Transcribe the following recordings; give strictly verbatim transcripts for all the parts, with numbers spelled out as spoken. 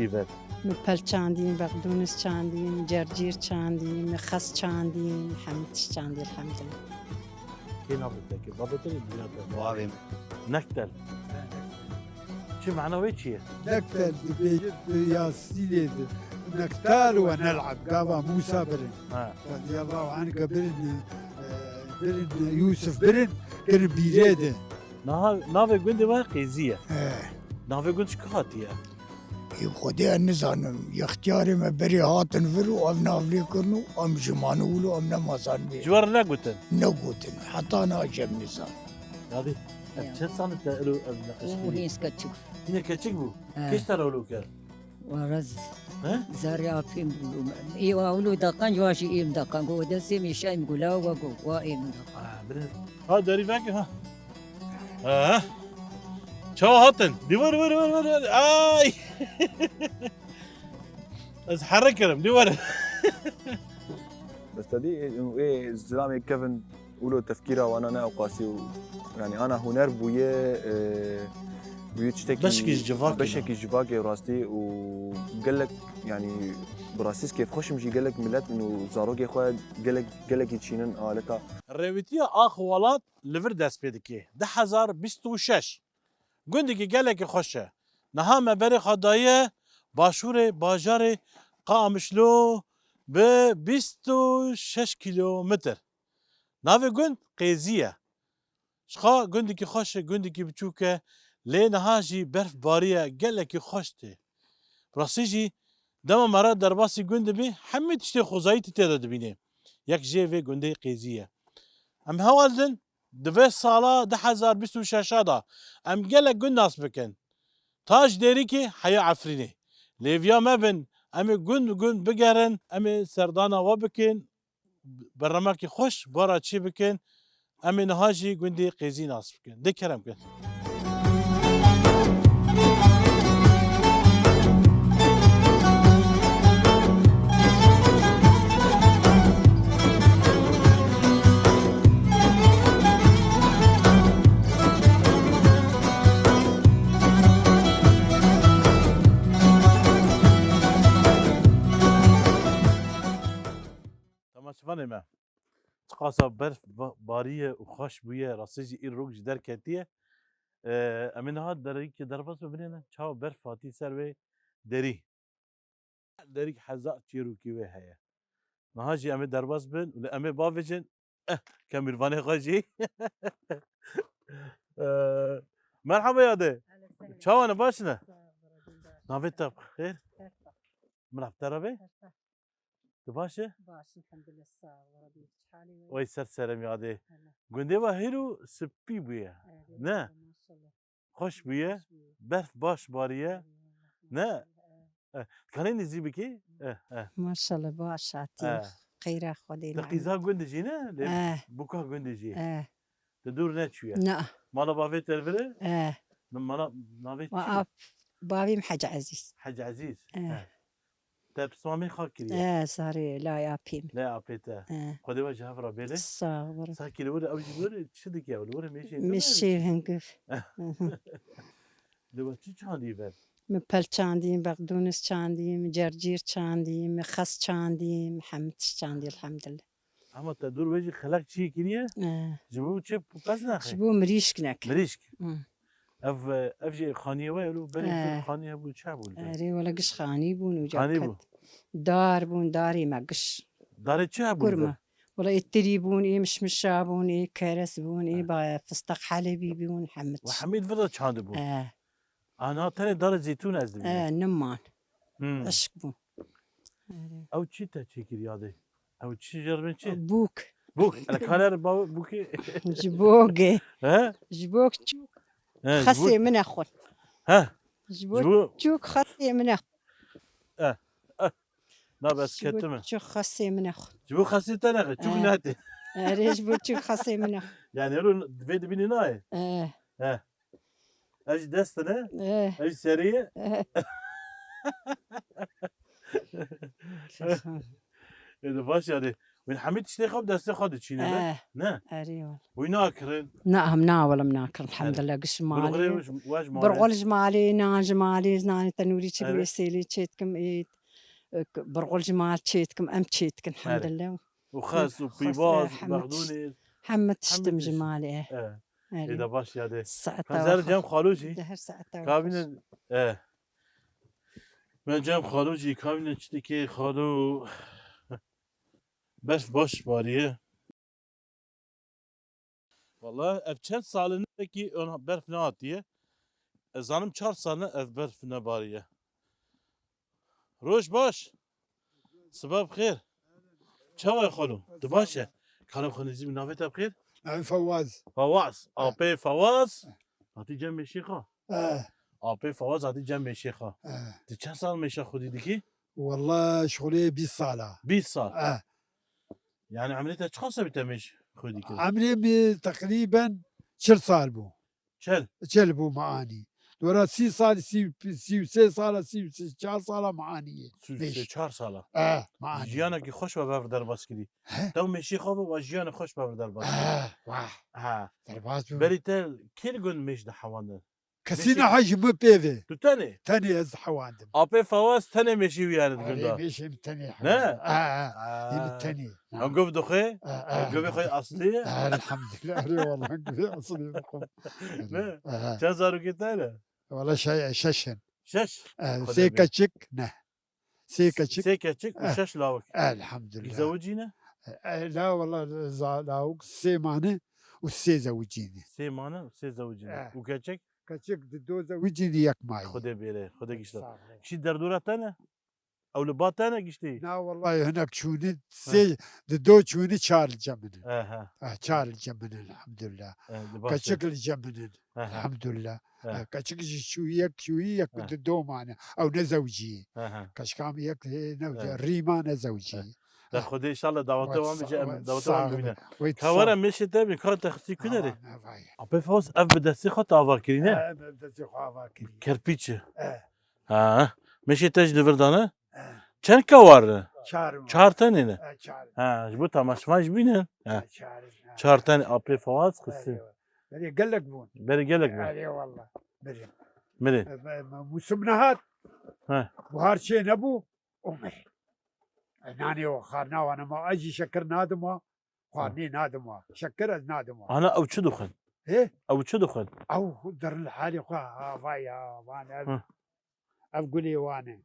Dî ver. Min pel çandîn, beqdûnis çandîn, cercîr çandîn, min xes çandîn, hemî tişt çandî, elhamdulillah. Kê navê te kir? Bavê te yê dinya te? Bavê min. Nektel. Çi mana wê çi ye? Nektel dibêjin bi Yasînê de. Nektel we nel'eb, gava Mûsa birin. Ha. Radiyallahu anhu birin, e, birin Yûsif birin, kirin bîrê de. Niha navê gundê we Qêzî ye. He. Navê gund ji ku hatiye? Ê Xwedê ez nizanim. Yextiyarê me berê hatin vir û ev nav lê kirin û em ji mane wilo em nema zanibê. Ji we re negotin? Negotin. Heta niha jî em nizanin. Yadî, ev Ya. çend sal e te ilo ev neqeş Û kirî? Hêz keçik. Hîne keçik bû? He. Kê ji te re wilo kir? Wara z-, He? zarê apê min bû. Ê wa wilo deqan, wa jî êm deqan. Go destê min şay min gula, wa go, wa êm deqan. Ha, bire. Ha, derî veke, ha. Ha. Çawa hatin? Di vir, vir, vir, vir, vir. Ay! Ez here kirim, di vir. Bes te dî, ê, ê, zilamê kevin wilo tefkîra wana ne ewqasî û, yani, ana huner bûye, e, bûye tiştekî, Beşkî ji civakê ne? beşekî civakê rastî û gelek, yani, bi rastî kêfxweş im jî gelek milet û zarokê xwe gelek, gelekî çînin aleta. Rêwîtiya Ax Welat li vir dest pê dike. Du hezar bîst û şeş. Gundekî gelekî xweş e. Niha me berê xwe daye başûrê bajarê Qamişlo bi bîst û şeş kîlometr. Navê gund Qêzî ye. Ji xwe gundekî xweş e, gundekî biçûk e, lê niha jî berf bariye, gelekî xweş tê. Rastî jî dema me re derbasî gund dibî, hemî tiştê xwezayî tu tê de dibînî. Yek jê vê gundê Qêzî ye. Em hewl din di vê sala du hezar bîst û şeş de em gelek gund nas bikin. Ta ji Dêrikê heya Efrînê. Lê viya mebin, em ê gund bi gund bigerin, em ê serdana we bikin, bernamakî xweş bara çê bikin, em ê niha jî gundê Qêzî nas bikin. Dê kerem kin. Temaşevanê me, çiqasa berf ba-, bariye û xweş bûye, rastî jî îro rok jî derketiye. Ee, em ê niha derîkê derbas bibinê ne, çawa berf hatî ser wê derî. Derîk heza çêrokî wê heye. Niha jî em ê derbas bin û em ê bavêjin, eh, kemîrvanê xwe jî. Ee, merhaba yade. Çawa ne, baş ne? Navê te xêr? Min heft te re bê? Tu baş e? Baş, elhamdülillah, sağ ol, Rabbi. Halê we? Wey ser serem yadê. Hele. Gundê we hêro spî bûye. Evet, ne? Maşallah. Xweş bûye. Xweş bûye. Berf baş bariye. Eyvallah, ne? Maşallah, evet. Eh, kanê nêzî bikî? Eh, eh. Maşallah, baş hatî. Eh. Xeyra Xwedê. Li qîza gund jî ne? Lê Eh. Buka gund jî. Eh. Te dûr neçûye. Na. Mala bavê te li vir e? Eh. Mala navê çi? Wa ap, bavê min Hec Ezîz. Hec Ezîz. Eh. Eh. Te pismamê xwe kiriye? Eh, zarê lay apê min. Lay apê te. Eh. Xwedê we ji hev re bêle. Sağ ol. Sakî li wir, ew jî li wir çi dike? Ew li wir mêşê dike? Mêşê hingif. Li we çi çandî ver? Min pel çandî, beqdûnis çandî, min cercîr çandî, min xes çandî, min hemî tişt çandî, elhamdulillah. Ama te dûr wê jî xelek çî kiriye? Eh. Ji bo çi pez naxe? Ji bo mirîşk neke. Mirîşk. Hmm. Ev, ev jî xaniyê we, elo berê Eh. xaniyê hebû, çi hebû li te? Erê, wele giş xanî bûn û Xanî bû. Dar bûn, darê me giş. Darê çi hebû li te? Kurma. Wele ê tirî bûn, ê mişmişa bûn, ê keres bûn, ê Eh. ba-, fistaq helebî bûn, hemî Ve tişt. Hemî li vir de çandibûn. Eh. Ana tenê darê zeytûn ez dibînim. Eh, niman. Hmm. Eşq bû. Erê. Ew çi te çêkir yadê? Ew çi jerbin çi? Bûk. Bûk. Ele kaner ba-, bûkê. Ji bogê. He? Ji bok çûk. He, ji bo- Xesê min e xwe. He. Ji bo Ji bo- çûk xesê min e xwe. Eh, eh. Na bes Ji bo ketime. Çûk xesê min e xwe. Ji bo xesê te ne, çûk Eh. nate. Erê, ji bo çûk xesê min e xwe. Yani ero vê dibînî nayê. Eh. He. Ev jî dest ne? Eh. Ev jî serî ye? Eh. Ê de baş yani. Wîn hemî tiştê xwe bi destê xwe diçîne, ne? Eh. Ne? Erê wal. Wî nakirin. Na, em na wal em nakirin, elhamdulillah, giş malê. Burxulê we ji, we ji malê. Burxul ji malê, nan ji malê, nanê tenûrî çi, erê, bê sêlê çê dikim, ê, burxul ji mal çê dikim, em çê dikin, erê, elhamdulillah. Û xes û pîvaz, bexdûnê. Hemî tiştim ji malê, eh. Eh. Erê. Ê de baş ya de. Saeta xweş. Xanzer cem xalo jî. De her saeta xweş. Kavînin, eh. Me cem xalo jî, kavînin çi dike xalo. Berf baş bariye. Wala ev çend sal in wekî berf nehatiye. Ez zanim çar sal in ev berf nebariye. Roj baş. Siba bi xêr. Çawa ye xalo? Tu baş e? Kalim xwe nêzî min, navê te bi xêr? Navê Fawaz. Fawaz. Apê Fawaz. Hatî cem mêşê xwe. Eh. Apê Fawaz hatî cem mêşê xwe. Eh. Tu çend sal mêşa xwedî dikî? Wala şixulê bîst sal a. Bîst sal. Eh. Yani emrê te çiqas e bi te mêş xwedî kir? Emrê min teqrîben çil sal bû. Çil? Çil bû me anî. Dora sî sal, sî, sî û sê sal a, sî û çar sal a me anî. Sî û sê, çar sal a. Eh, me anî. Jiyanekî xweş we bev derbas kirî. He? Tew mêşî xwe ve we jiyanê xweş bev derbas kirî. Eh, wah. Ha. Derbas bû. Berî te kê li gund mêş dihewandin? Kesî neha ji min pê ve. Tu tenê? Tenê ez hewandim. Apê Fawaz tenê mêşî wî yani di gunda. Erê, mêşê min tenê. Ne? Ha, ha. Ha. Yê min tenê. Ha. Em gov dixwe? Ha, ha. Govê xwe aslî? Ha, elhamdülillah. Erê, wala govê aslî dixwe. Ne? Ha. Çend zarokê te ne? Wala şe-, şeş in. Şeş? Ha, sê keçik, ne. Sê keçik. Sê keçik û şeş lawik. Elhamdülillah. Zewicî ne? E, la wala za-, lawik sê mane û sê zewicî ne. Sê mane û sê zewicî ne. Eh. Û keçik? Keçik di do zewicî ne, yek mayî. Xwedê bêre, Xwedê gişta. Sağ ol. Kişî derdora te ne? Ew li ba te ne giştî? Na wallahî hinek çûne, sê di do çûne, çar li cem min in. Ehe. Eh, çar li cem min in, elhamdülillah. Eh, di baş e. Keçik li cem min in. Ehe. Elhamdülillah. He. E, keçik jî çûyî yek, çûyî yek, he, di do mane. Ew ne zewcî. He, he. Keçika min yek, e, ne, he, rîma ne zewcî. He. De Xwedê inşallah dawete wan bije, em dawete wan bibîne. Ka were mêşê te bin, ka te xistî kunerê. Apê Fawaz, ev bi destê xwe te ava kirî, ne? He, ev bi destê xwe ava kirî. Kerpîç e. He. Ha. Mêşê te jî di vir de ne? He. Çend ka war ne? Çar. Çar tenê ne? He, çar. Ha, ji bo temaşevan jî bînin. He. He, çar. Çar tenê Apê Fawaz xistî. He, Berê gelek bûn. Berê gelek bûn. Erê wallah. Berê. Berê. E, me, me, mûsim nehat. He. Buhar çê nebû. Omer. E, nanê o xarna wana ma, ez jî şekir nadim wa. Xarnê nadim wa. Şekir ez nadim wa. Ana ew çi dixwin? He? Ew çi dixwin? Ew derin li halê xwe, ha, vay ya, van ev. Hı. Ev gulê wan e.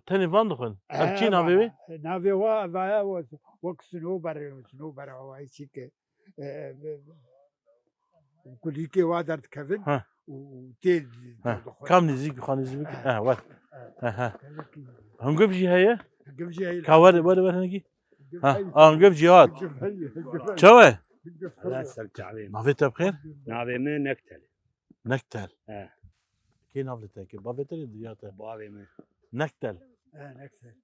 Tenê van dixwin. Ev çi navê wê? Navê wa, ev aya wek sinober, sinober hawayî çîke. E, e, kulîkê wa derdikevin û, û tê dixwin. Kam nêzîk, xwe nêzîk bike. Eh, wet. He, he. Hungiv jî heye? Hungiv jî heye. Ka were, were, were hinekî. Ha, hungiv jî hat. Çawa ye? Navê te bi xêr? Navê min Nektel. Nektel. He. Kê nav li te kir? Bavê te lê diya te? Bavê min. Nektel. He, Nektel.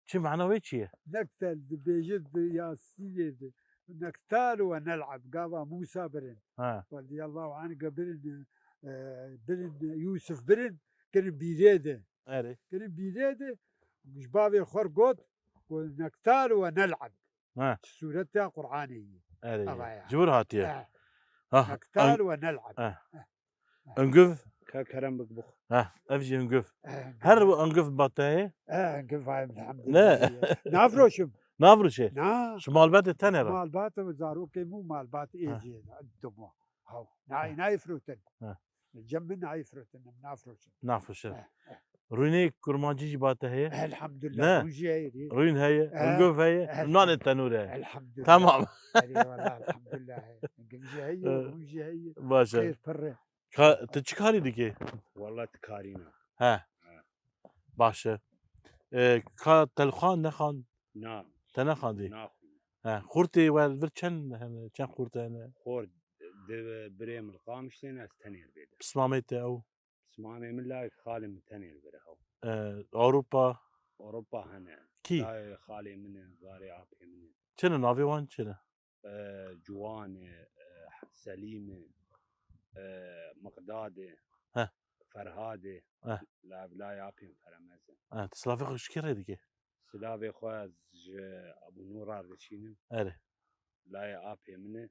Çi mana wê çi ye? Nektel dibêje di Yasînê de. Nektal ve nel'ab. Gava Mûsa birin. Ha. Radiyallahu anh ge birin, e, birin Yûsif birin. Kirin bîrê de. Erê. Kirin bîrê de. Ji bavê xwe got. Got nektal ve nel'ab. Ha. Sûreta Qur'anê ye. Erê. Ava ya. Ji wir hatiye. Ha. Ha. Nektal ve nel'ab. Ha. Hungiv. Ka kerem bik bix. Ha, ev jî hungiv. Eh, hungiv. Her hungiv ba te heye? Eh, hungiv heye, elhamdülillah. Ne? Navroşim. Navroşe? Na. Ji malbatê tenê re? Malbatê ve zarokê min û malbatê ê jî dimo. Haw. Na, nayê firotin. Ha. Cem min nayê firotin, nafroşin. Nafroşin. Eh, eh. Rûnê kurmancî jî ba te heye? Elhamdülillah. Ne? Rûn jî heye. Rûn heye, eh, hungiv heye, eh, nanê tenûrê heye. Elhamdülillah. Tamam. Erê wallah, elhamdülillah. Hungiv jî heye, eh, rûn jî heye. Baş e. Xêr pir e. Ka, tu çi karî dikî? Walla tu karî ne. He. He. Baş e. E, ka te li xwend nexwend? Na. Te nexwendî? Naxwînim. He. Xurtê we li vir çend hene? Çend xurte hene? Xort, di birê min li Qamişlê ne, ez tenê li vê de. Pismamê te ew? Pismamê min layek xalê min tenê li vir e ew. E, Ewropa? Ewropa hene. Kî? Layê xalê min e, zarê apê min e. Çi ne navê wan çi ne? E, Ciwan e, e, Selîm e, e, Miqdad e, heh, Ferhad e, heh, la, layê apê min Feremez e. Heh, tu silavê xwe ji kê re dikî? Silavê xwe ji Ebû Nûra dişînim. Erê. Layê apê min e.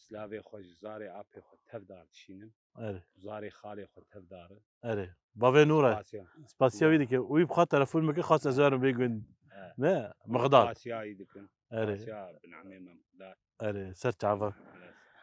Silavê xwe ji zarê apê xwe tevdar dişînim. Erê. Zarê xalê xwe tevdar e. Erê. Bavê Nûra. Spasiya. Spasiya wî dike. Wî bi xwe telefon bike, xas ez werim vê gund. He. Ne? Mixdar. Spasiya wî dikim. Erê. Spasiya binamê me Mixdar. Erê, ser çava. Erê, ser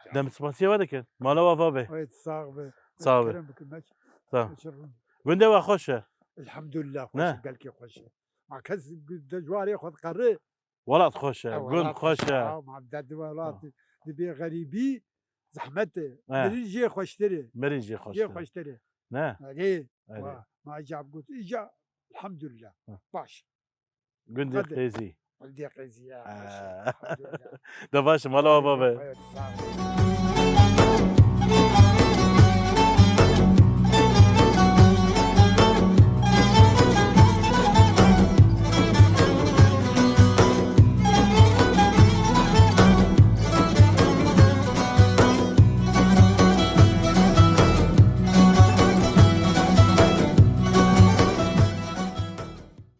çava. Dem spasiya we dikin. Mala we ava be. Wê sax be. Sax be. Kerem bikin, meç. Sağ. Meç rûn. Gundê we xweş e? Elhamdulillah, xweş e, gelkî xweş e. Ma kes gu-, de ji warê xwe diqere. Welat xweş e, E, gund welat xweş e. Ya, ma de di welat Ha. di, di bê xerîbî zehmet e. He. Mirî jê xweştir e. Mirî jê Jê xweştir e. xweştir e. Ne? Erê, Erê. wa, ma ecab got, îca, elhamdulillah. Ha. Baş. Gundê Hadi. Qêzî. Gundê Qêzî ya, Ha. baş e, elhamdulillah. De baş e, mala we ava be. Evet, sağ ol.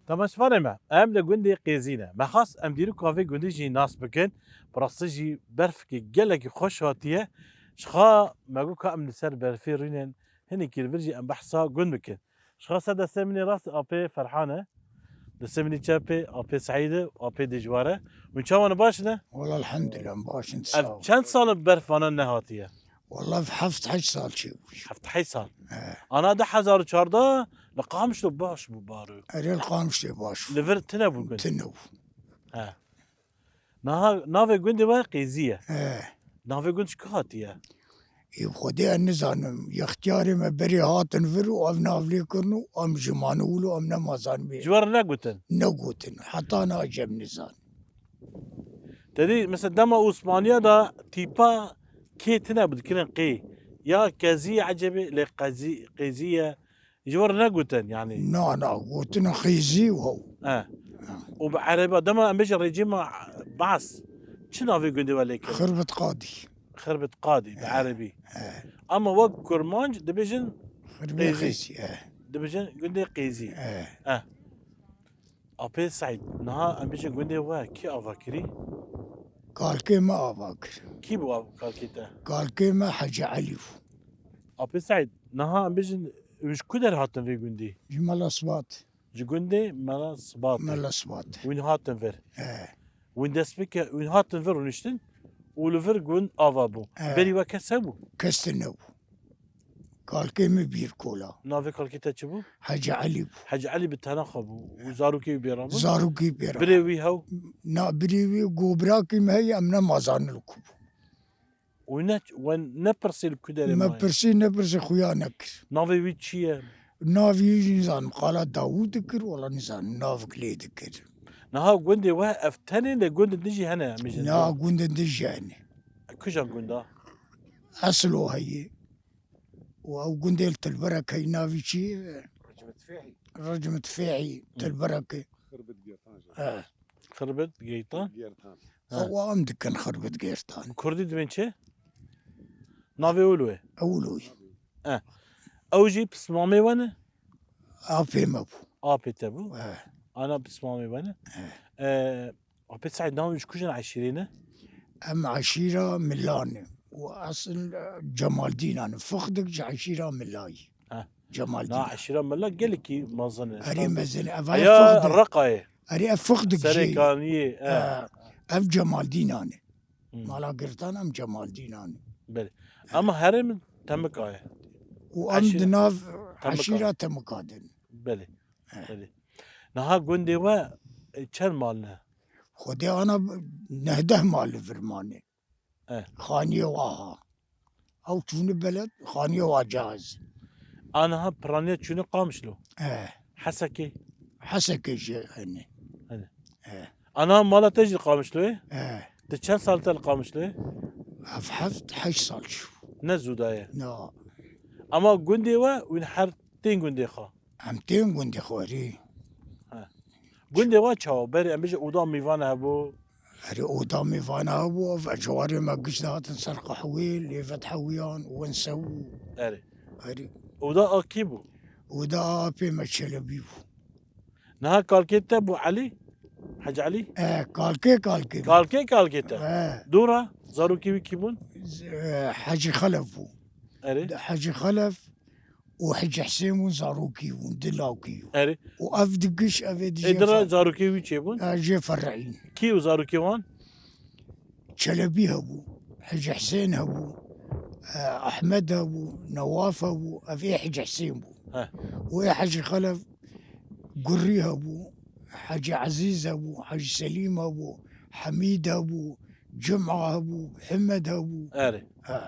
Temaşevanê me, em li gundê Qêzî ne. Me xwest em dîroka vê gundî jî nas bikin. Bi rastî jî berfikê gelekî xweş hatiye. Ji xwe me got ka em li ser berfê rûnên hinekî li vir jî em behsa gund bikin. Ji xwe ser destê min ê rast apê Ferhan e. Destê min ê çepê apê Seîd e, apê Dijwar e. Hûn çawan baş ne? Wala elhamdulillah, em baş in, sağ ol. Ev çend sal e berf vana nehatiye? Wala ev heft heşt sal çêbû. Heft heşt sal? He. Ana du hezar û çardeh li Qamişlo baş bû baro. Erê, li Qamişlo baş bû. Li vir tune bû gund? Tune bû. He. Niha navê gundê we Qêzî ye. He. Navê gund ji ku hatiye? Ê, bi Xwedê ez nizanim. Yextiyarê me berê hatin vir û ev nav lê kirin û em ji mane wilo em nema zanibê. Ji we re negotin? Negotin. Heta niha jî em nizanin. Te dî, mesela dema Osmaniya de tîpa kê tune bû dikirin qê. Ya Kezî ecebê, lê Qezî, Qêzî ye. Ji we re negotin, yanî? Na, na, gotin Qêzî û hew. He. Ha. Û bi erebî, dema em bêjin rejîma Baas, çi navê gundê we lê kir? Xirbit Qadî. Xirbit Qadî, bi He. erebî. He. Ama wek kurmanc dibêjin Xirbê Qêzî. Qêzî, he. Dibêjin gundê Qêzî. He. He. Apê Seîd, niha em bêjin gundê we kî ava kirî? Kalkê me ava kir. Kî bû av-, kalkê te? Kalkê me Hecî Elî bû. Apê Seîd, niha em bêjin, wî ji ku der hatin vê gundî? Ji Mela Sibat. Ji gundê Mela Sibat. Mela Sibat. Wîn hatin vir. He. Wîn dest pê ke, wîn hatin vir rûniştin û li vir gund ava bû. He. Berî we kes hebû? Kes tune bû. Kalkê min bîr kola. Navê kalkê te çi bû? Hecî Elî bû. Hecî Elî bi tena xwe bû. Û zarokê wî bêran bû? Zarokê bêran. Birê wî hew? Na, birê wî go birakî min heye, em nema zanin li ku bû. Û ne, we nepirsî li ku derê Me maye? Pirsî, nepirsî, xuya nekir. Navê wî çi ye? Navê wî jî nizanim. Qala Dawûd dikir, wala nizanim. Navik lê dikir. Niha gundê we ev tenê lê gundên din jî hene, em bêjin. Na, gundên din jî hene. Kujan gunda? Eslo heye. Û ew gundê li Tilberek heye, navî çi ye? Recmet Fêhî. Recmet Fêhî, Hı. Tilberek e. Xirbit Gêrtan jî. He. Xirbit Gêrtan? Gêrtan. He. Ew am dikin Xirbit Gêrtan. Kurdî dibên çi? Navê wilo ye? Ewlo ye. He. Ew jî pismamê we ne? Apê me bû. Apê te bû? He. Ana pismamê we ne? He. E, Apê Seîd, navê ji kujin eşîrê ne? Em eşîra Milan e. Û esil, e, Cemaldînan e. Fixdik ji eşîra Milayî. Ha. Cemaldînan. Na, eşîra Mila gelekî mezin e. Erê mezin e. Ev Heya Fixdik. Reqa ye. Erê ev Fixdik jê. Serê Kaniyê, e. E, ev Cemaldînan e. Hmm. Mala Girtan em Cemaldînan e. Belê. E. Ama herêm Temika ye. Û em Eşîra di nav Temika. Eşîra Temika din. Belê. E. Belê. Niha gundê we, e, çend mal ne? Xwedê ana nehdeh mal li vir mane. E. Xaniyê wa ha. Ew çûne beled, xaniyê wa caiz. Aniha piraniya çûne Qamişlo. E. Hesekê. Hesekê jî hene. Hene. E. Ana mala te jî li Qamişloyê? E. Tu çend sal te li Qamişloyê? Ev heft, heşt sal çû. Ne zû daye? Na. Ama gundê we, wîn her tên gundê xwe? Em tên gundê xwe, erê. He. Gundê we çawa? Berê em bêjin oda mêvan hebû? Erê, oda mêvan hebû, ev ejarê me giş dihatin ser qehwê, lê vedhewiyan, wense û Erê. Erê. Oda a kî bû? Oda a apê me Çelebî bû. Niha kalkê te bû Elî? Hecî Elî? E, kalkê, kalkê bû. Kalkê, kalkê te? E. Dora, zarokê wî kî bûn? Z-, e, Hecî Xelef bû. Erê. De-, Hecî Xelef û Hecî Hisên bûn, zarokî bûn, di lawkî bûn. Erê. Û ev di giş, ev ê di Ê, jê dira fer-, zarokê wî çê bûn? E, jê ferîn. Kî û zarokê wan? Çelebî hebû, Hecî Hisên hebû, e, Ehmed hebû, Newaf hebû, ev ê Hecî Hisên bû. He. Û ê Hecî Xelef Gurî hebû, Hecî Ezîz hebû, Hecî Selîm hebû, Hemîd hebû, Cuma hebû, Himed hebû. Erê. He.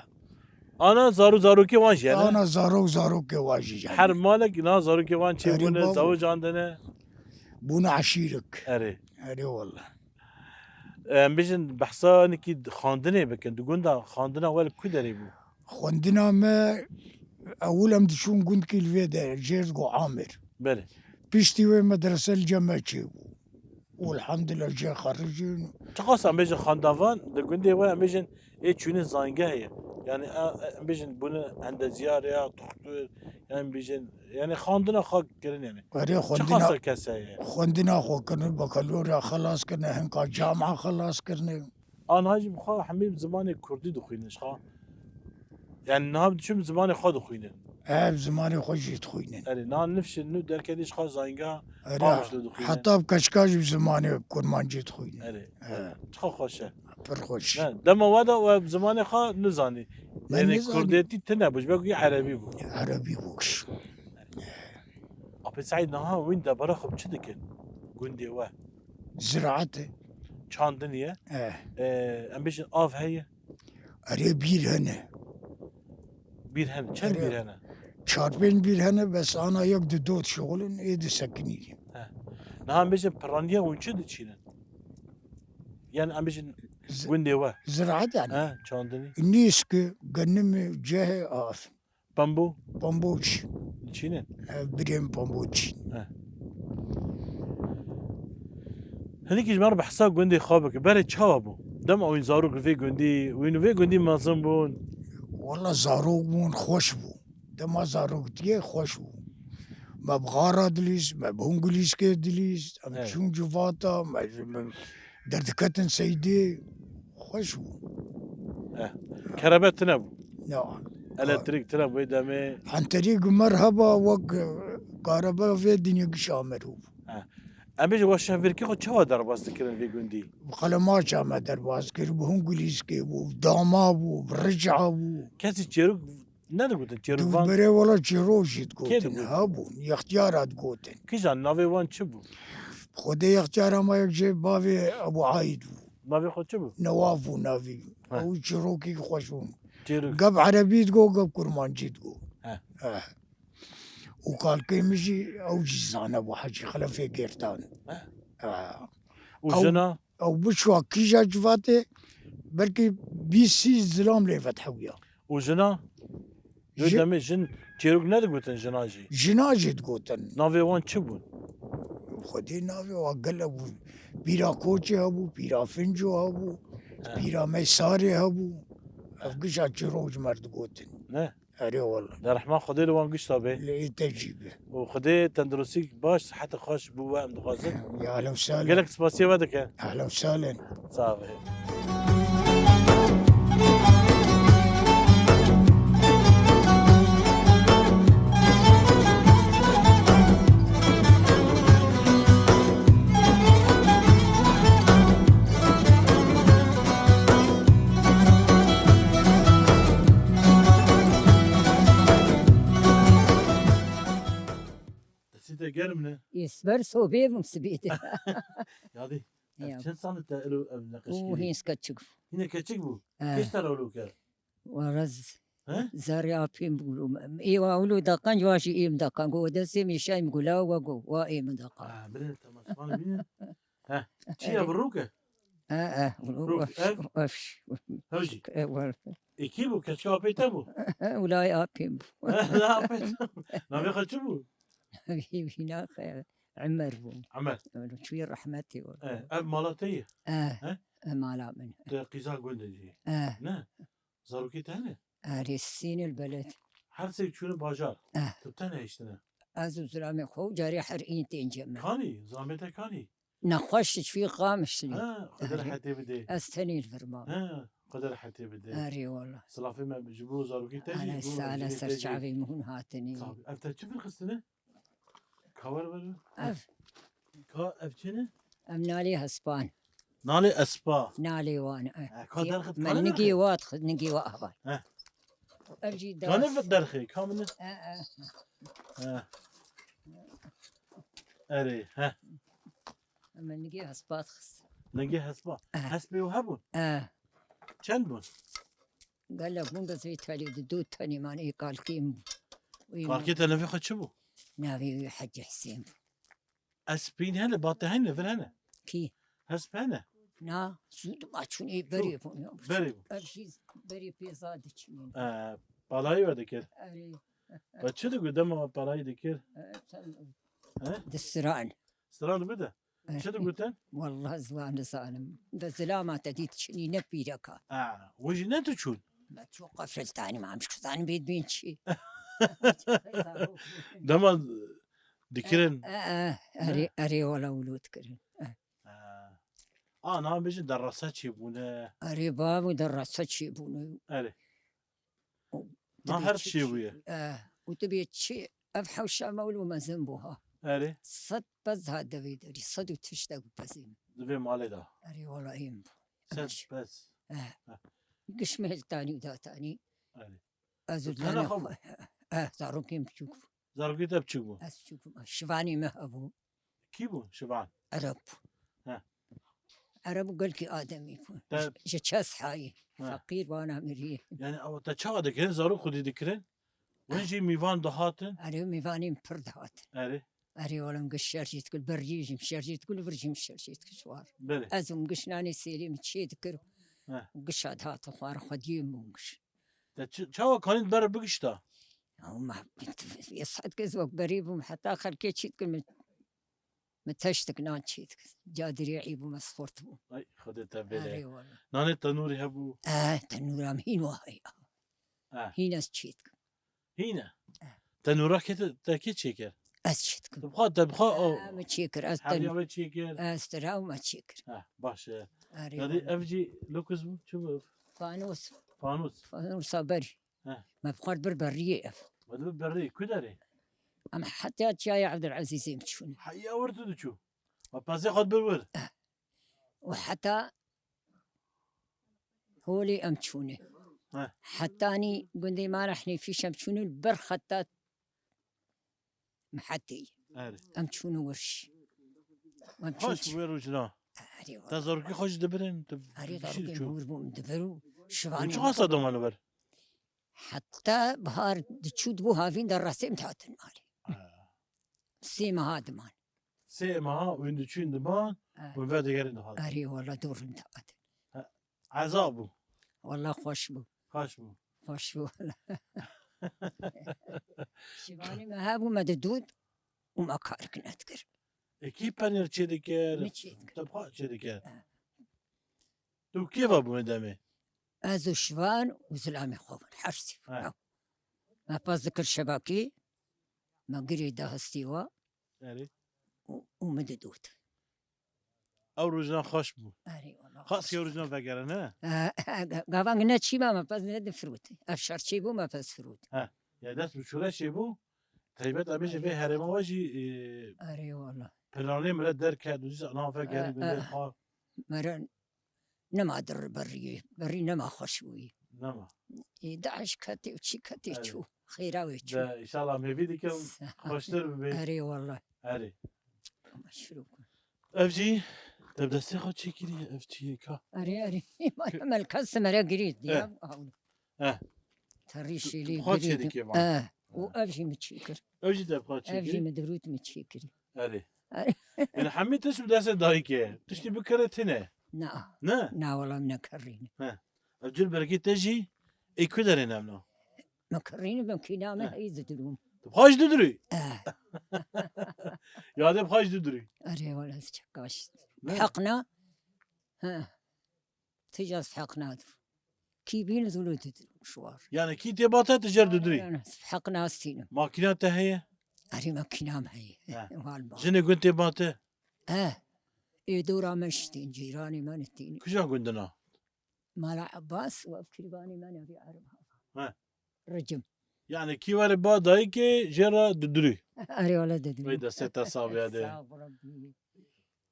Ana zaro zarokê wan jî hene? Ana zarok zarokê wan jî hene. Her malek na zarokê wan çê Erê bûne, babo. Zewicandine. Bûne eşîrek. Erê. Erê wallah. Em bêjin behsa hinekî xwendinê bikin. Di gunda xwendina we li ku derê bû? Xwendina me ewil em diçûn gundkî li vê derê, jê re digo Amir. Belê. Piştî wê medrese li cem me çêbû. Û elhamdulillah jê xerijîn. Çiqas em bêjin xwendavan, di gundê we em bêjin ê çûne zayîngehê ye. Yani, e, e, em bêjin bûne endezyar ya, doktor, yani bêjin, yani xwendina xwe kirin yani. Erê, xwendina, Çiqas kes heye? Xwendina xwe kirin, bakalorya xelas kirine, hinka camia xelas kirine. Aniha jî bi xwe hemî bi zimanê kurdî dixwînin, ji xwe. Yani niha diçin bi zimanê xwe dixwînin. Ev zimanê xwe jî dixwînin. Erê, niha nifşin nû derketî ji xwe zayîngeha Erê, Qamişlo dixwînin. Heta bi keçika jî bi zimanê kurmancî dixwînin. Erê. He. Çiqa xweş e. Pir xweş. Ne, dema we de we bi zimanê xwe nizanî. Ben Yani nizanî. Kurdêtî tune bû, ji ber ku yê erebî bû. Erebî bû kiş. Apê Seîd, niha wîn debara xwe bi çi dikin? Gundê we? Ziraet e. Çandinî ye? Eh. Ee, em bêjin av heye? Erê, bîr hene. Bîr hene. Çend Erê, bîr hene? Çar pênc bîr hene, bes ana yek di dot şixulin, ê disekinî. He. Niha em bêjin piraniya hûn çi diçînin? Yani em bêjin Z-, gundê we. Ziraet yani. He, çandinî. Nîsk, genim, ceh, av. Pembo? Pemboç. Çînin? Ev birên pemboç. He. Hinekî ji me re behsa gundê xwe bike. Berê çawa bû? Dema wîn zarok li vê gundî, wîn li vê gundî mezin bûn? Wala zarok bûn, xweş bû. Dema zaroktiye xweş bû. Me bi xara dilîst, me bi hungilîskê dilîst, em Evet. çûn civata, me, me derdiketin seydê, xweş bû. Eh, kerebe tune bû? Na. Elektrîk tune bû wê demê? Henterî gumer heba wek, e, karebe vê dinyê giş amer bû. Eh. Em bêjin we şevirkê xwe çawa derbas dikirin vê gundî? Bi qelemaça me derbas kir, bi hungilîskê bû, bi dama bû, bi rica bû. Kesî çêrok nedigotin, çêrok van? Berê wela çîrok jî digotin, Kê digotin? Hebûn, yextiyara digotin. Kijan, navê wan çi bû? Xwedê yextiyara me yek jê bavê Ebû Aîd bû. Navê xwe çi bû? Newaf bû navî. He. Ew çîrokî xweş bûn. Çîrok. Gep erebî digo, gep kurmancî digo. He. He. Û kalkê min jî ew jî zane bû, Hecî Xelefê Gêrtan. He. He. Û Ew jina? Ew biçwa kîja civatê belkî bîst sî zilam lê vedhewiya. Û jina? Ji Ji- demê jin çêrok nedigotin jina jî? Jina jî digotin. Navê wan çi bûn? Xwedê navê wan gele bû. Pîra Koçê hebû, Pîra Finco hebû, He. Pîra Meysarê hebû. Ev gişa çîrok ji me re digotin. Ne? Erê wala. De rehma Xwedê li wan giş de be. Li te jî be. Û Xwedê tenduristî baş, siheta xweş bo we em dixwazin. Ya ehlen we sehlen. Gelek spasiya we dike. Ehlen we sehlen. Sağ be. Destê te germ ne? Ê, ji ber sobê bûm sibê de. Yadî, ev Ya. çend sal e te elo ev neqeşkirî? Û hîn keçik bû. Hîne keçik bû? Eh. Kêş te re elo kir? Wara z-, He? zerê apê min bû. Ê wa elo deqan, wa jî ê min deqan. Go destê min şay min gula, wa go, wa ê min deqan. Ah, bilin, tamam, şivan bînin. He. Çi ye, Erê. Rûk e? He, he, Rûk, ev? Ev. Ev jî? E, wal. Ê kî bû? Keçika apê te bû? Wulay apê bû. Apê te bû. Navê xwe çi bû? Wî, wî naxe, Emer bû. Emer. Emer, çûyê rehmetê were. E, ev mala te ye? E, He? e, mala min. Te qîza gundê jî? E. Ne? Zarokê te hene? Erê, sînil beled. Her sê çûne bajar. Eh. Tu bi te nehiştine? Ez û zilamê xwe û carê her în tên cem me. Kanî, zilamê te kanî? Nexweş ji fî qamişlî. Ha, Xwedê rehetê bide. Ez tenê li vir mam. Ha, Xwedê rehetê bide. Erê wala. Silafê me ji bo zarokê te jî, Ana bo sala jinê ser te jî. Çavê min hûn hatinî. Tabii. Ev te çi vir xistine? Ka wer wer. Ev. Ka ev çi ne? Em nalê hespan. Nalê espa. Nalê wan, e. E, ka derxit Me kanê nigê derxê? Wa dixit, nigê wa avan. He. Ev jî Kanê derxê? Derxê, ka min e? E, e. He. Erê, he. Em nigê hespa dixist. Nigê hespa. E. Hespê û hebûn? E. Çend bûn? Gelek bûn, bes vê telê di du tenî man, ê kalkê min bû. Wî Kalkê te navê xwe çi bû? Navê wî Hecî Hisên bû. Ez pîn hene, ba te hene, vir hene. Kî? Hesp hene. Na, zû dima çûn ê berê bûn ya. Berê bûn. Ev jî berê pêza diçînin. E, palayî we dikir. Erê. Ve çi digot dema palayî dikir? E, sen He? Di siran. Siran bide. Çi digotin? Wallah ez wan nizanim. Di zilama te dît çinî ne pîreka. A, we jî ne tu çûn? Me ço qefil tanî mam ji zanî bê dibên çi. Dema dikirin. E, e, erê, erê wala wilo dikirin. E. E. A, niha bêjin derrasa çêbûne. Erê bavû derrasa çêbûne. Erê. Û Na dibê her çi çi çêbûye. E, û dibê çi? Ev hewşa me wilo mezin bû ha. Erê. Sed pez ha devê derî, sed û tiştek bû pezê min. Di vê malê de. Erê wala êm bû. Sed Ev pez. E. Ha. Giş me li tanî û datanî. Erê. Ez û Tu tena tenê xwe xwe. bû? E, zarokên biçûk bû. Zarokê te biçûk bû? Ez biçûk bûm. Şivanê me hebû. Kî bû şivan? Ereb bû. He. Ereb û gelkî ademî bû. Te Ji çes hayî. He. Feqîr wana mirî. Yani ew te çawa dikirin? Zarok xwedî dikirin? Win jî mîvan dihatin? Erê mîvanên pir dihatin. Erê. Erê olim giş şerjî dikir, beriyê jî şerjî dikir, vir jî şerjî dikir ji war. Belê. Ez û giş nanê sêlê min çê dikir. He. Gişa dihatin xwar xwediyê min bûn giş. Te çi, çawa kanî ber bigişta? Ama yê saet kes wek berî bûm, heta xelkê çî dikin min, min teştik nan çî dikin. Ca dirê'î bûm, ez xurt bûm. Ay, Xwedê te bêle. Erê wala. Nanê tenûrî hebû? Eh, tenûra min hîn wa heye. Eh. Hîn ez çî dikim. Hîn e? Eh. Tenûra kê te, te kê çêkir? Ez çî dikim. Tu bi xwe, te bi xwe, o, Eh, min çêkir, ez hevriya ten-, wê çêkir? Ez tira û me çêkir. Eh, baş e. Erê Yadî wala. Ev jî lukuz bû, çi bû ev? Fanos. Fanos. Fanosa berî. He. Me bi xwe bir beriyê ev. Me dibir berî, ku derê? Em heta çiyaya Evdilezîzê em çûne. Heya wir tu diçû. Me pezê xwe dibir wir. Eh. Û heta holê em çûne. He. Hetanî gundê me re Henîfîş em çûne li ber xeta Mihetê. Erê. Em çûne wir jî. Em Xweş çûn bû wê rojna. Erê Te wala. Zarokî xwe jî dibirin, tu Erê dişî zarokê diçû. Hûr bûm dibir û Û şivanê çi min xasa doma li wir? Heta bihar diçû dibû havîn de resê em dihatin malê. Ha. Sê meha diman. Sê meha wîn diçûn diman, Ha. Wî vedigerin dihatin. Erê wala dor em dihatin. Ha. Eza bû. Wala xweş bû. Xweş bû. Xweş bû wala. Şivanê me hebû me didût û me kar kine dikir. E, kî penêr çê dikir? Min çê dikir. Te bi xwe çê dikir? E. Tu kê ve bû wê demê? Ez û şivan û zilamê xwe bûn, her sî. He. Me pez dikir şebakî, me girê da hestî wa Erê. û, û min didût. Ew rojna xweş bû. Erê, wala Xas xweş. Ew rojna vegere, ne? E, e, ga-, gavan ne çî me, me pez ne difirût. Ev şer çê bû, me pez firût. He. Ya dest bi şûre çê bû. Taybet em bêjin vê herêma we jî, e, Erê, wala. Planê min re derket û dîsa nan vegerî E, bi e. Xwe. Meren Nema dir beriyê, berî nema xweş bûyî. Nema. Ê, DAIŞ ketê û çî ketê Evet. çû. Xêra wê çû. De, înşallah mêvî dikim, xweştir bibe. Erê, wala. Erê. Ama şirok. Ev jî, te bi destê xwe çêkirî, ev çi ye ka? Erê, erê. Melka simere girî, diye. Eh. Terî şîlî Xwe girî. Çêdike van. Eh. Û ev jî min çêkir. Ev jî te bi xwe Ev jî çêkirî? Min dirût min çêkirî. Erê. Erê. Yani hemî tişt bi destê dayikê. Tiştî bikire tine. Na. Ne? Na, wala min nekerîne. He. Ev cil berekê te jî ê ku derê nemno? Min kerîne, min kîna me He. heyî zidirûm. Tu xweş didurî? Eh. Ya de xweş didurî. Erê, wala ez çekaş. Ne? Heqna. He. Tija ez heq nadim. Kî bîn ez wilo didim şwar. Yani kî tê bate tu jer dudurî? Yani heq nastînim. Makîna te heye? Erê me kîna me heye. He. Wal ba. Jinê gund tê ba te? Eh. Ê dora me jî tên, cîranê me ne tînî. Kija gundina? Mala Abbas û ev kirvanê me ne vî erba. He. Ricim. Yani kî were ba dayikê jê re dudurî. Erê wala dudurî. Vey destê te sax biyade. Sağ ol Rabbî.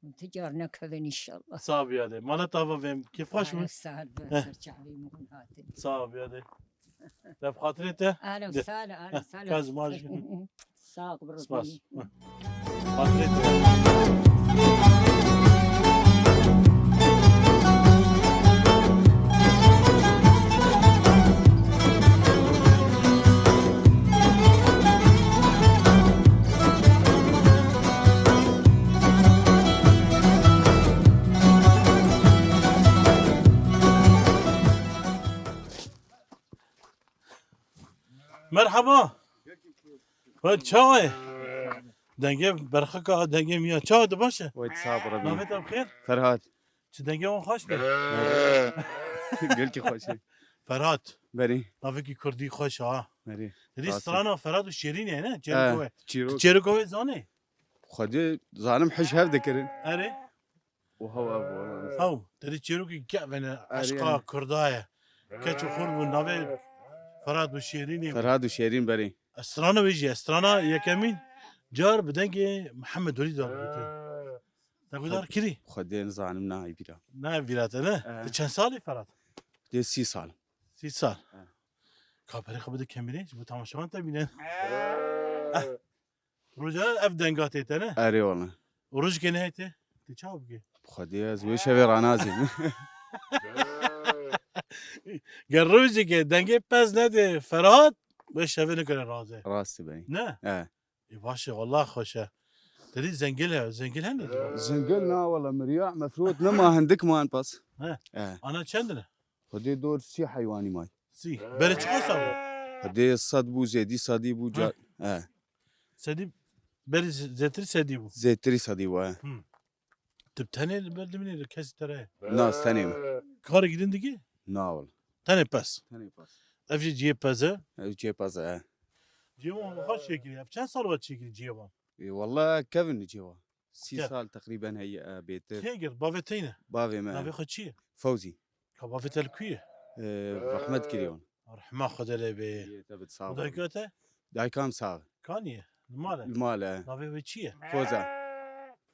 Hûn ti car nekevin înşallah. Sax biyade. Mala tava vêm. Kêf xweş bû. Sağ ol. Heh. Ser çavê min hûn hatin. Sax biyade. Lef xatirê te. Ahlen, sağ ol, ahlen, sağ ol. Kaz maş. Sağ ol, Spas. Heh. Xatirê te. Merhaba. Wet çawa ye? Dengê berxika, dengê miya. Çawa tu baş e? Wet sağ ol Rabî. Navê te bi xêr? Ferhat. Çi dengê wan xweş be? Gelkî xweş e. Ferhat. Berî. Navekî kurdî xweş ha. Berî. Dî strana Ferhat û Şêrînê ne? Çêriko wê. Çêriko wê zanê? Xwedê zanim hiş hev dikirin. Erê. Û hew ev bû. Hew, te dî çêrokî kevin e, erê, eşqa kurda ye. Keç û xur bû navê Ferhat û Şêrînê. Ferhat û Şêrîn berê. Strana wê jî ye. Strana yekemîn car bi dengê Mihemed Welî de gotin. Te guhdar kirî? Xwedê nizanim nayê bîra. Nayê bîra te ne? Ee. Tu çend salî Ferhat? Dê sî sal. Sî sal. Ee. Ka berê xwe bide kemerê, ji bo temaşevan te bînin. Ee. Roja ev denga tê te ne? Erê wala. Û rojkê nehê te? Tê çawa bikê? Xwedê ez wê şevê ranazim. Ger rojekê dengê pez nedê Ferhat, wê şevê nikare razê. Rast e bey. Ne? He. Ê baş e, wala xweş e. Te dî zengil he, zengil hene? Zengil na wala, miriya mefrût nema, hindik man pas. He. He. Ana çend ne? Xwedê dor sî heywanî may. Sî. Berê çiqas bû? Xwedê sed bû, zêdî sedî bû, ca-, he. Sedî, berî z-, zêtirî sedî bû. Zêtirî sedî bû, he. Hmm. Tu bi tenê li ber dimînî, li kesî te re ye? Na, ez tenê me. Karekî din dikî? Na wala. Tenê pez. Tenê pez. Ev jî cihê pez e? Ev cihê pez e, he. Cihê wan xweş çêkirî. Ev çend sal we çêkirî cihê wan? Ê, wala kevin cihê wan. Sî sal teqrîben heye, e, bêtir. Kê gir? Bavê te ne? Bavê me. Navê xwe çi ye? Fewzî. Ka bavê te li ku ye? E, rehmet kiriye wan. Rehma Xwedê lê bê. Yê te bit sağ ol. Dayka te? Dayka min sax. Kanî ye? Li mal e? Li mal e. Navê wê çi ye? Foza.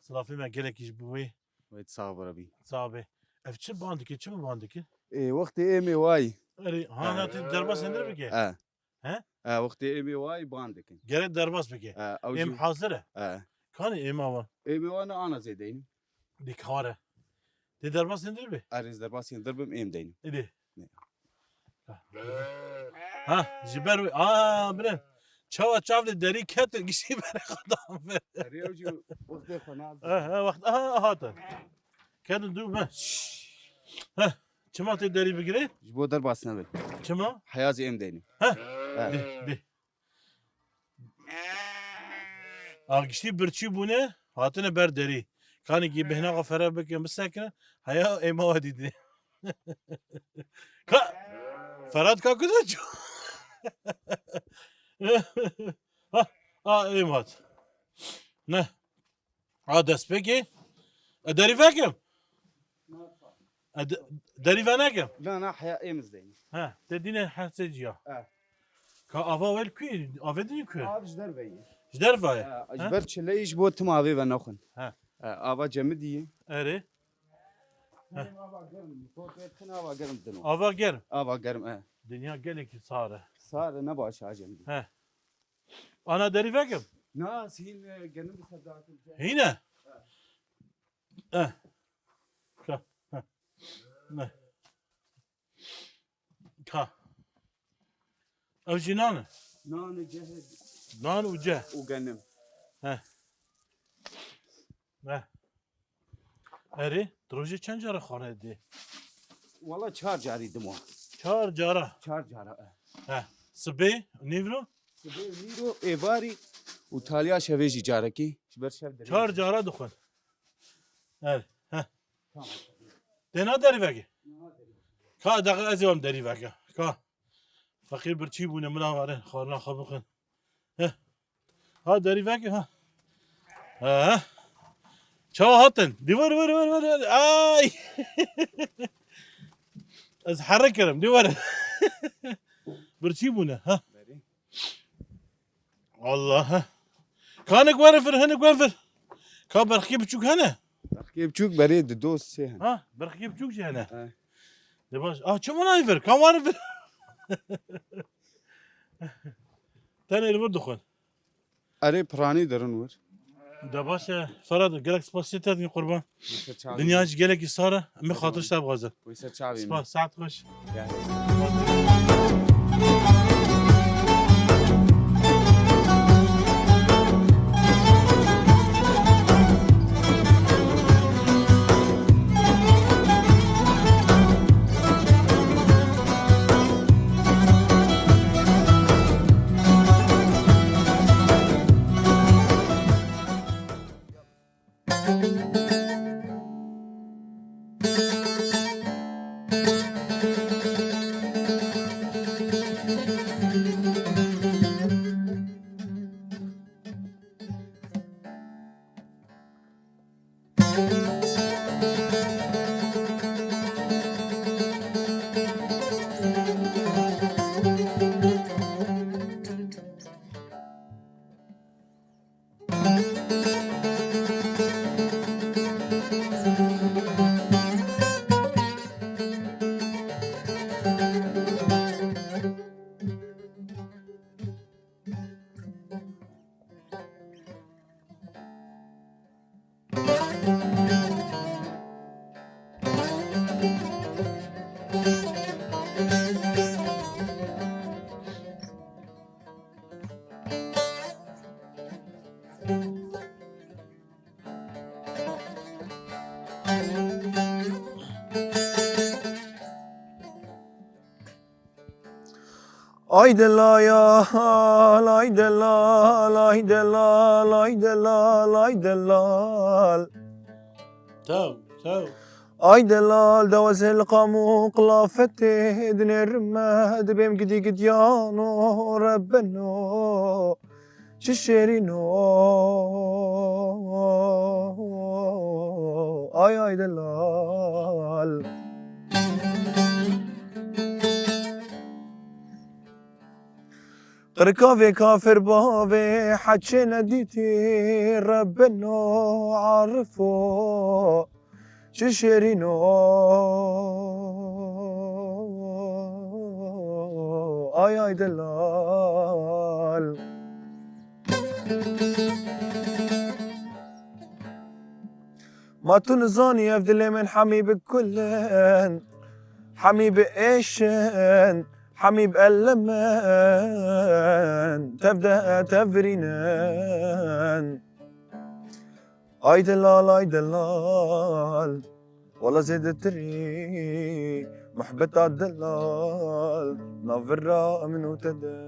Silafê me gelekî ji bo wê. Wê sax be Rebî. Sax be. Ev çi ban dike, çi bi ban dike? Ê, wextê êmê wayî. Erê, ha, ha, na tê derbas hindir bike? E. He? E, wextê êmê wayî ban dikin. Gerek derbas bike. E, ew jî hazir e. E. Kanî êma wan? Êmê wan ana zêdeynim. Dikare. Tê derbas hindir be? Erê, ez derbas hindir bim, êm deynim. Êdî. Ne. Ha, ji ber wê. Aa, bire. Çawa çavlê derî ketin, giştî berê xwe dan ver. Erê, ew jî wextê xwe naz. Ha, ha, wext, aha, hatin. Ketin dû me. Ha, çima tê derî bigirê? Ji bo derbas nebe. Çima? Heyazî êm deynim. Ha. Ha. Dê, dê. A giştî birçî bûne, hatine ber derî. Kanekî bêhna xwe fere bikin, bisekinin, heya êma we dîtine. Ka, Ferhat ka ku de çû? Ha, a êma hat. Ne. A destpêkê. E, derî vekim. E, de-, derî venekim. Na, na, heya êm ez deynim. He, te dîne hesê ciya. E. Ka ava wel ku? Avê dînî ku? Av ji derve ye. Ji derve ye? E, ji ber çileyî ji bo tim avê ve nexwin. He. E, ava cemidî ye. Erê. He. Ava germ, to te tin ava germ dino. Ava germ. Ava germ, e. Dinya gelekî sar e. Sar e, ne baş a cemidî. He. Ana derî vekim. Na, hîn, e, genim bi sedatim. Hîne? He. Eh. Ka. Heh. Ne. Ka. Ev jî nan e? Nan e, ceh e. Nan û ceh. Û genim. Heh. Heh. Erê, tu rojê çend cara xwarin didî? Wala çar carî dimo. Çar cara? Çar cara, e. He. Sibê, nîvro? Sibê, nîro, êvarî û taliya şevê jî carekî. Ji ber şev dirêj. Çar cara dixwin. Evet, he. Tamam. Têna derî veke. Ka daxa ez ê wem derî veke. Ka. Feqîr birçî bûne, min avare, xwarina xwe bixwin. He. Ha, derî veke, ha. Ha. Çawa hatin? Di vir, vir, vir, vir, vir. Ay! Ez here kirim, di vir. Birçî bûne, ha. Berê. Allah, ha. Kanik were vir, hinik were vir. Ka berxkê biçûk hene? Berxkê biçûk berê di do sê hene. Ha, berxkê biçûk jî hene. He. De baş. Ah, çima nayê vir? Ka were vir. Tenê li vir dixwin. Erê, piranî derin wir. De baş e, Ferhat, gelek spasiya te dikin qurban. Wî ser çavê Dinya min. Jî gelekî sar e, em ê Qurban. Xatir ji te bixwazin. Wî ser çavê min. Spas, saet xweş. Gel. Ay delal, ay delal, ay delal, ay delal, ay delal. Tew, tew. Ay delal, dewezê li qam û qilafetê dinêrime, dibêm gidî gidiyan û rebeno. Çi şêrîn o, ay, ay delal. Qirkavê kafir bavê heçê nedîtî, Rebbeno arifo. Çi şêrîn o, ay, ay delal. Ma tu nizanî ev dilê min hemî bi kul in, hemî bi êş in, hemî bi elem in, tev de tev virîn in. Ay delal, ay delal, wela zêdetirî muhbeta delal nav vira min û te de.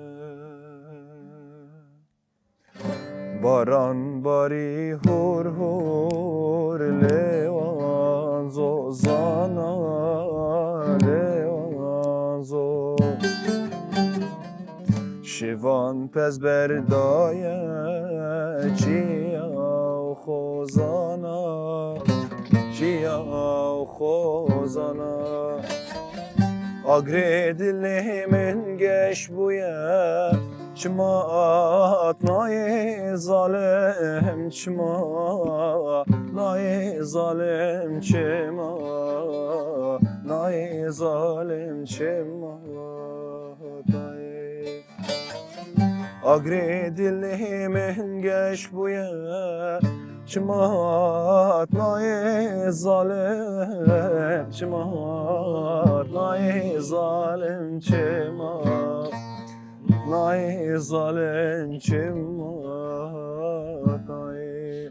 Baran barî hûr hûr lê wan zozana, lê wan zo. Şivan pez berdaye çiya xozana, çiya xozana. Agrê dilê min geş bûye, çima nayê zalim, çima nayê zalim, çima nayê zalim, çima nayê. Agrê dilê min geş bûye, çima nayê zalim, çima nayê zalim, çima nayê zalim, çima nayê.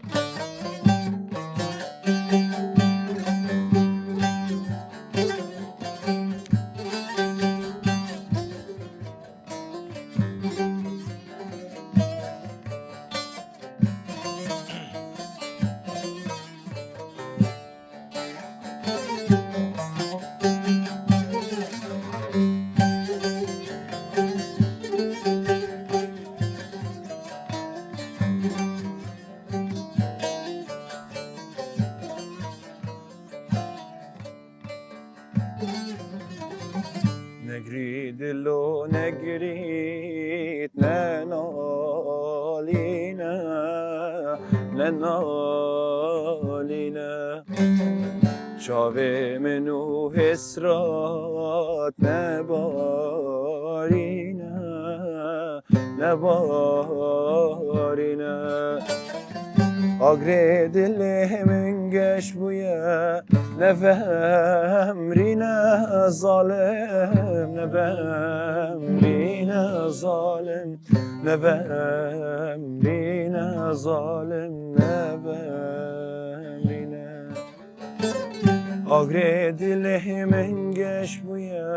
Negrî dilo negrît, ne nalîne, ne nalîne. Çavê min û hêsrat ne barîne, ne barîne. Agrê dilê min geş bûye, nevemrîne zalim, nevemrîne zalim, nevemrîne zalim, nevemrîne. Agrê dilê min geş bûye,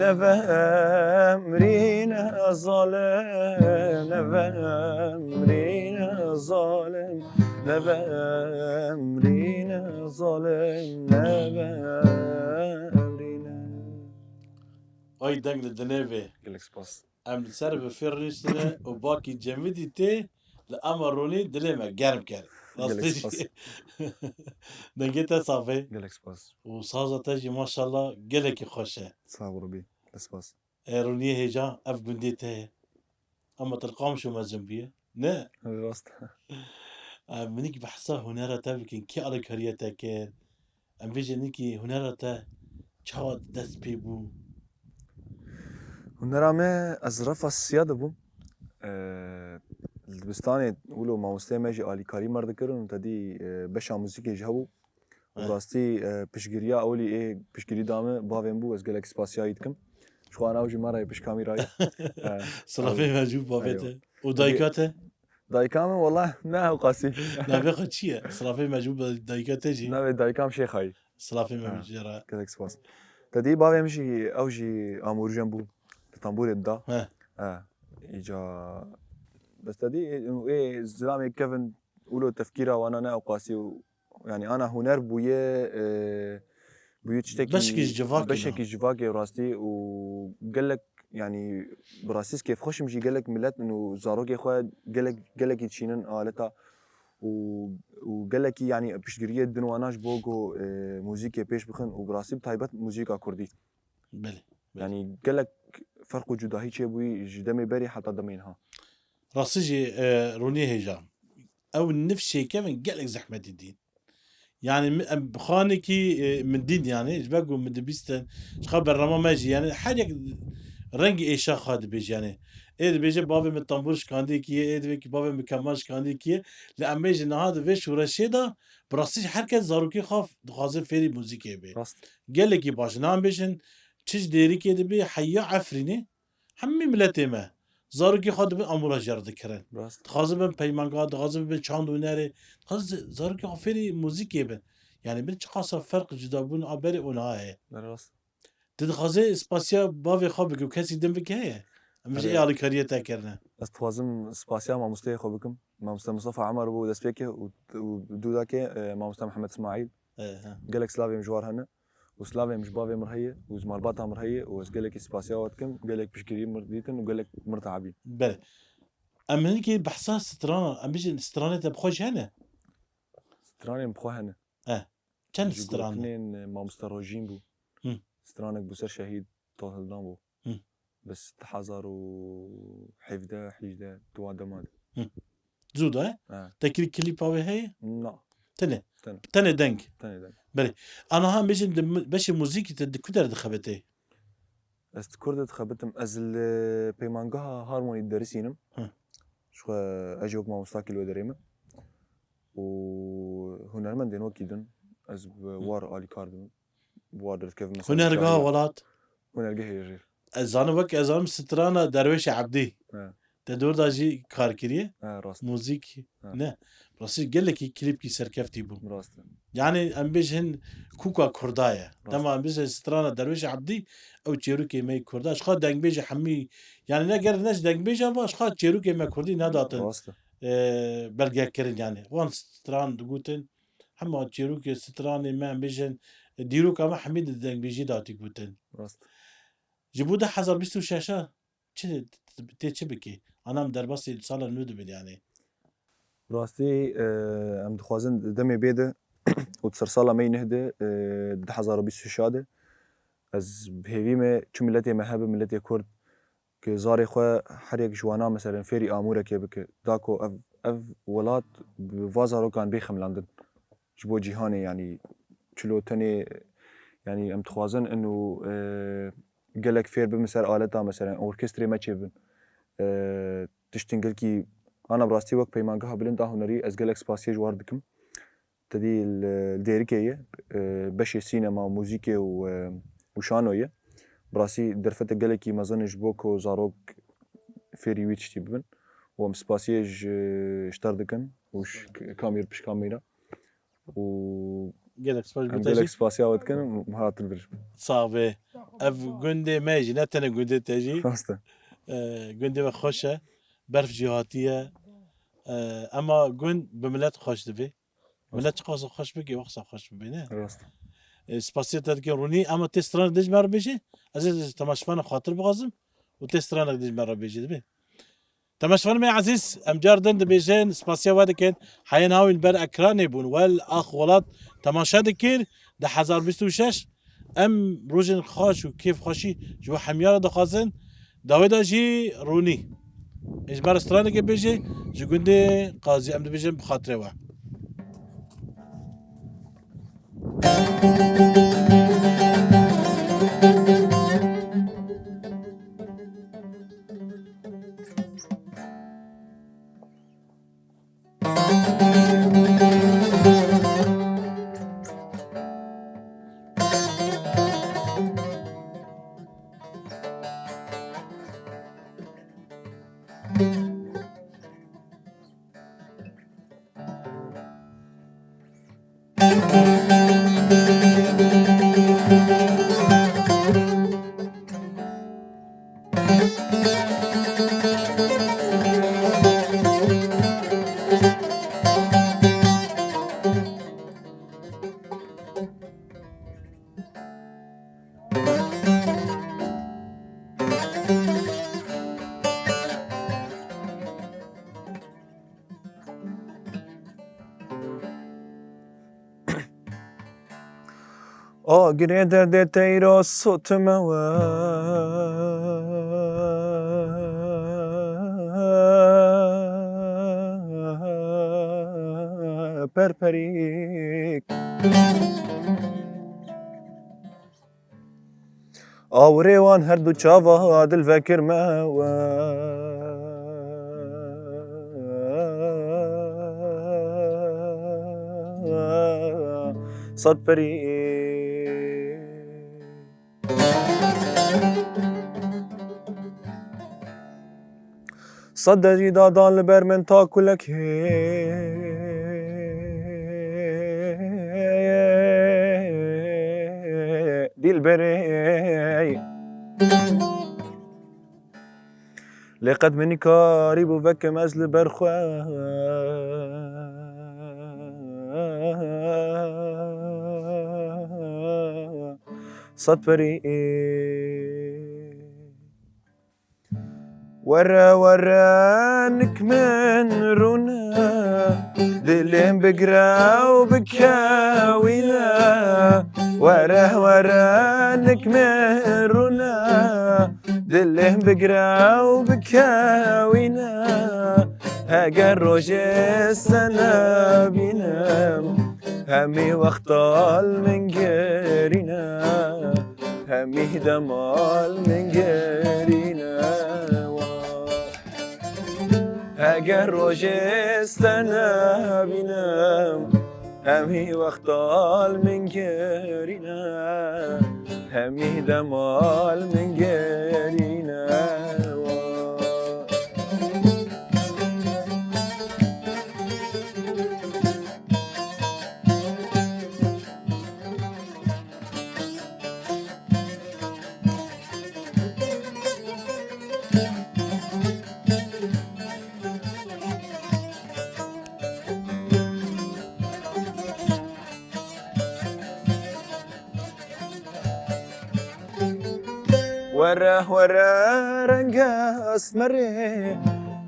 nevemrîne zalim, nevemrîne zalim, nevemrîne zalim, nevemrîne. Ay deng li dinê vê. Gelek spas. Em li ser bi fêr rûniştine û bakî cemidî tê li ema rûnî dilê me germ kir. Rastî Gelek jî. Spas. Dengê te safê. Gelek spas. Û saza te jî maşallah gelekî xweş e. Sağ ol Rabî. Gelek spas. E, rûniyê hêja ev gundê te ye. Ama til qamşo mezin bûye. Ne? Rast. E, minik behsa hunera te bikin. Kî alîkariya te kir? Em bêjin nikî hunera te çawa dest pê bû? Hunera me, ez refa siya de bûm. Eee, li dibistanê wilo mamosteyê me jî alîkarî me re dikirin û te dî, eee, beşa muzîkê jî hebû. Û Eh. rastî, eee, piştgiriya ewilî ê piştgirî da me bavê min bû, ez gelek spasiya wî dikim. Ji xwe ana ew jî me re yê pişka mî rayî. Eee, Silafê ew, me jû bavê eywa. Te. Û Tabii. dayika te? Dayika min, wela ne ew qasî. Navê xwe çi ye? Silafê me ji bo dayika te jî. Navê dayika min Şêxayî. Silafê me Ha, jê re. Gelek spas. Te dî bavê min jî, ew jî amûrjen bû. Li tembûrê dida. He. He. Îca, bes te dî, ê, ê zilamê kevin wilo tefkîra wana ne ew qasî û, yani ana huner bûye, e, bûye tiştekî, Beşekî ji civakê beşekî ne. civakê rastî û gelek, yani bi rastî ez kêfxweş im jî gelek milet min û zarokê xwe gelek, gelekî dişînin aleta û, û gelekî yani piştgiriyê din wana ji bo ku, e, muzîkê pêş bixin û bi rastî bi taybet muzîka kurdî. Belê, belê. Yani gelek ferq û cudahî çêbûyî ji demê berî heta demê niha. Rastî jî, e, Ronî Hêja. Ew nifşê kevin gelek zehmetî dîn. Yani mi-, em xanekî, e, min dîn yani, ji ber ku min dibîstin, ji xwe bernama me jî yani, her yek rengî êşa xwe dibêje yani. Ê dibêje bavê min tambûr şikandî kiye, ê dibê ki bavê min keman şikandî kiye. Lê em bêjin niha di vê şoreşê de, bi rastî jî her kes zarokê xwe dixwaze fêrî muzîkê bê. Rast. Gelekî baş. Niha em bêjin çi ji Dêrikê dibê, heya Efrînê, hemî miletê me. Zarokê xwe dibin amûra jê re dikirin. Rast. Dixwazin bin peymanga, dixwazin bin çand û hunerê, dixwazin zarokê xwe fêrî muzîkê bin. Yani bin çiqasa ferq cudabûn a berê û niha heye. Rast. Tu dixwazê spasiya bavê xwe bike û kesî din bike heye? Em ji Erê. ê alîkariyê te kirine. Ez dixwazim spasiya mamosteyê xwe bikim. Mamoste Mustafa Emer bû destpêkê û, û dûdakê, e, mamoste Mihemed Ismaîl. E, he. Gelek silavê min ji war hene. Û silavê min ji bavê min re heye û ji malbata min re heye û ez gelekî spasiya we dikim. Gelek piştgirî min dîtin û gelek min tehabîn. Belê. Em hinekî behsa strana, em bijin stranê te bi xwe jî hene? Stranên bi xwe hene. Eh. Çend Ji stran e? gotinên, e, mamoste Rojîn bû. Hı. Stranek bû ser şehîd Tahildan bû. Hı. Bes di hezar û hevdeh, hejdeh, di wan dema de. Hı. Zû da, e? Ha. Te kirî klîpa wê heye? Na. Tenê? Tenê. Tenê deng? Tenê deng. Belê. Aniha em bêjin di mu-, beşê muzîkî te di ku der dixebitê? Ez di kur de dixebitim. Ez li peymangeha Harmonî diderisînim. Hı. Ji xwe ez jî wek mamostakî li wê derê me. Û hunermendên wekî din ez bi Hı. war alîkar dibim. Bi war derdikevim mesela Hunergeha şahiya. Welat? Hunergehê Hêjîr. Ez zanim wek ez zanim strana Derwêşê Ebdî. He. Te dor da jî kar kiriye. He, rast. Muzîk He. ne. Rastî gelekî klîpkî serkeftî bû. Rast e. Yani em bêjin kûka Kurda ye. Rast. Dema em bêjin strana Derwêşê Ebdî, ew çêrokê me yê Kurda. Ji xwe dengbêjê hemî, yani ne ger ne ji dengbêja va, ji xwe çêrokê me Kurdî nedatin. Rast e. E, belge kirin yani. Wan stran digotin, hema çêrokê stranê me, em bêjin, e, dîroka me hemî di dengbêjî de hatî gotin. Rast. Ji bo du hezar bîst û şeş a çi, tê çi bikî? Anam derbasî sala nû dibin yani. Rastî, e, em dixwazin demê bê de û di sersala me yî neh de, e, du hezar û bîst û şeş de, Ez bi hêvî me çi miletê me hebe, miletê Kurd, ki zarê xwe her yek ji wana, meselen, fêrî amûrekê bike, da ku ev, ev welat bi va zarokan bê xemlandin ji bo cîhanê, yanî çilo tenê, yanî em dixwazin inu, e, gelek fêr bibin ser aleta, meselen, orkestrê me çêbin. E, tiştên gelkî, ana bi rastî wek Peymangeha Bilind a Hunerî ez gelek spasiyê ji war dikim. Tedî li, li Dêrikê ye, e, beşê sînema, muzîkê û, e, û şano ye. Bi rastî derfetek gelekî mezin e ji bo ku zarok fêrî wî tiştî bibin. Û em spasiyê ji, ji te re dikin û ji k-, kamîr pişkamîra. Û Gelek spas em bo te gelek jî. Spasiya we dikin û hatin vir. Sax be. Ev gundê me jî, ne tenê gundê te jî. Rast e. E, gundê we xweş e. Berf jî hatiye. E, ema gund bi milet xweş dibe. Milet çiqas xweş bike, wexsa xweş bibe, ne? Rast. E, spasiya te dikin Rûnî, ema tê stranek dê ji me re bêjî, ez ê temaşevanan xatir bixwazim û tê stranek dê ji me re bêjî, dibe. Temaşevanê me ezîz, em car din dibêjin, spasiya we dikin, heyên hawîn ber ekranê bûn, wel ax welat temaşe dikir, di hezar bîst û şeş, em rojên xweş û kêfxweşî ji we hemiya re dixwazin, dawê de jî Rûnî. Ê ji me re stranekê bêjê, ji gundê Qazî em dibêjin bi xatirê we. Agirê derdê teyro sotime we perperîk. Awirê wan her du çava dil vekir me we. Sed perî. Sed derî dadan li ber min ta kulekê. Dîlberê. Lê qet min nîkarîbû vekim ez li ber xwe. Sed perî. Were were nik min rûne, dilê min bigre û bikewîne. Were were nik min rûne, dilê min bigre û bikewîne. Heger rojê se nebînim, hemî wexta li min gerîne. Hemî dema li min gerîne wa. Heger rojê se nebînim, hemî wexta li min gerîne. Hemî dema li min gerîne wa. Were were renge esmerê,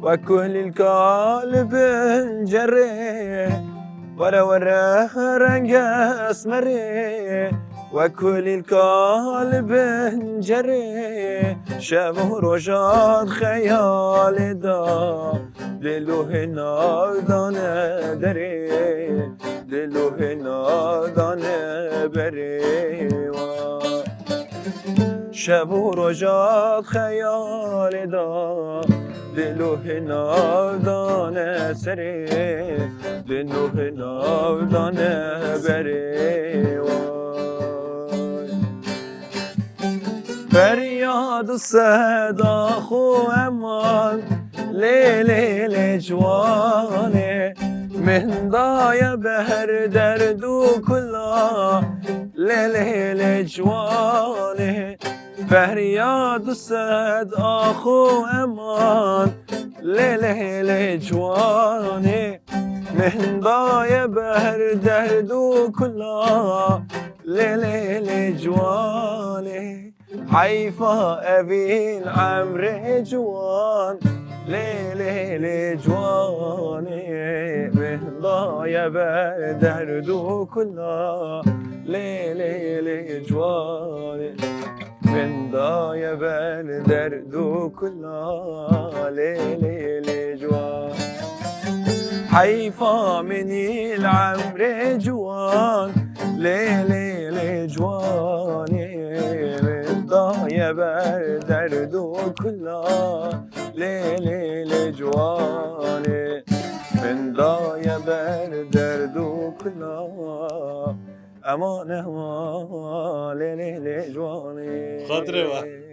wek kuhlîlka li bin cerê. Were were renge esmerê, Wek kulîlka li bin cerê, şev û roja di xeyalê de, dil û hêna dane derê, dil û hêna dane berê wa. Şev û roja di xeyalê de, dil û hêna dane serê, dil û hêna dane berê wa. Feryad û seda xwe eman, lê lê lê ciwanê, min daye ber derd û kula, lê lê lê ciwanê. Feryad û seda xwe eman, lê lê lê ciwanê, min daye ber derd û kula, lê lê lê ciwanê. Heyfa evîn emrê ciwan, lê lê lê ciwanê, min daye ber derd û kula, lê lê lê ciwanê, min daye ber derd û kula, lê lê lê ciwan. Heyfa min îl emrê ciwan, lê lê lê ciwanê, min daye ber derd û kula, lê lê lê ciwanê, min daye ber derd û kula. Eman eman, lê lê lê ciwanê. Xatirê we.